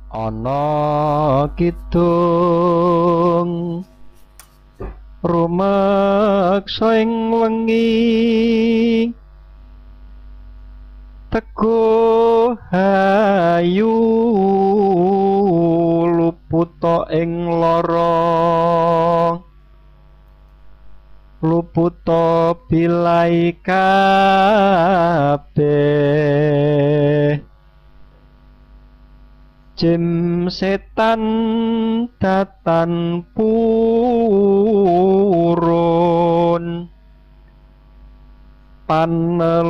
Ana kidung rumeksa ing wengi, teguh hayu luputa ing lara, luputa bilai kabeh. Jim setan datan purun, paneluhan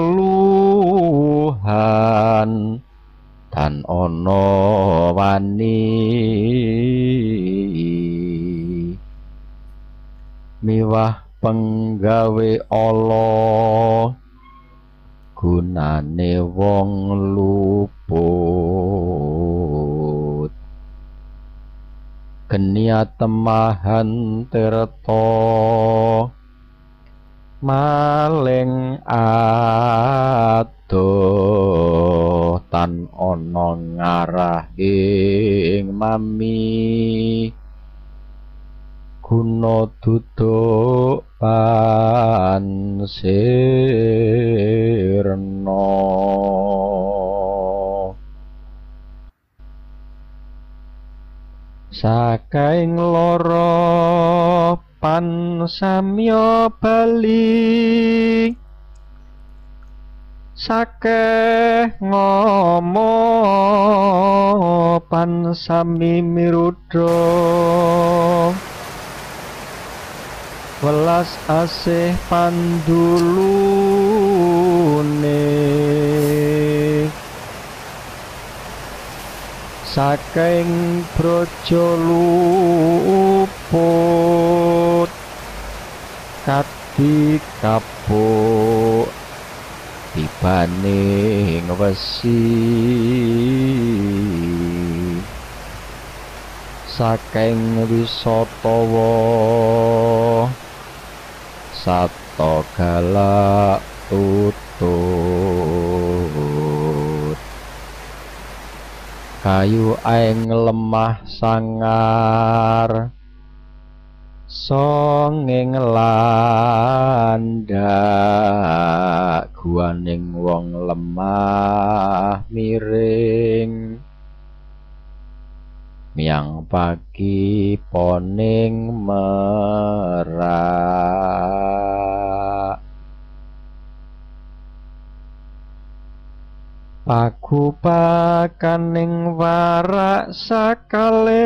tan ana wani, miwah penggawe Allah gunane wong luput. Genia temahan tirta maling adoh tan ana ngarahing mami, guna duduk pan sirna. Sakaing lara pan samya bali, sakeh ngomo pan sami mirudha, welas asih pandulune. Saking braja luput kadi kapuk tibaning wesi, saking wisatawa sata galak tutut, kayu aeng lemah sangar songeng landak, guaning wong lemah miring, miang pagi poning merak. Pagupakaning warak sakalir,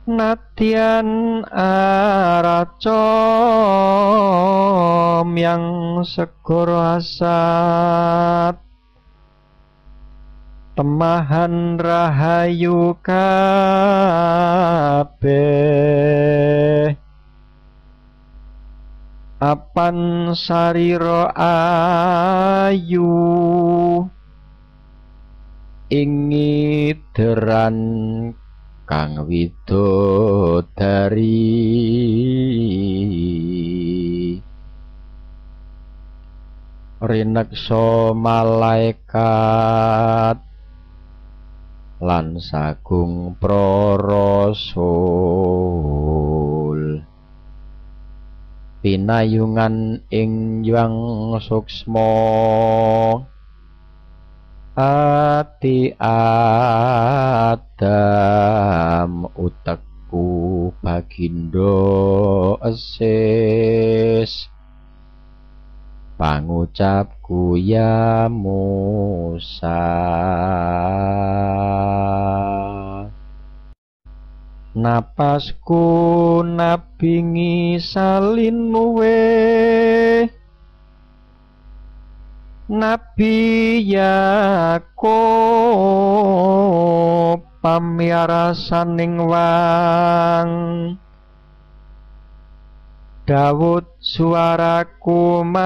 nadyan araca yang segara asat, temahan rahayu kabeh. Apan sarira ayu ing ngideran kang widodari, rineksa malaikat lan sagung para rasul, pinayungan ing yang suksma ati Adam utekku bagindo esis, pangucapku ya Musa. Napasku nabi ngisalin nuwe, Nabi Yakub pamiyarasaning wang, Dawud suaraku mangke,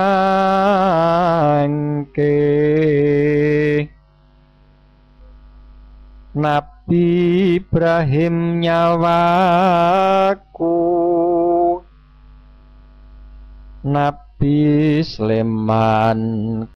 Nabi Ibrahim nyawaku, Nabi Sulaiman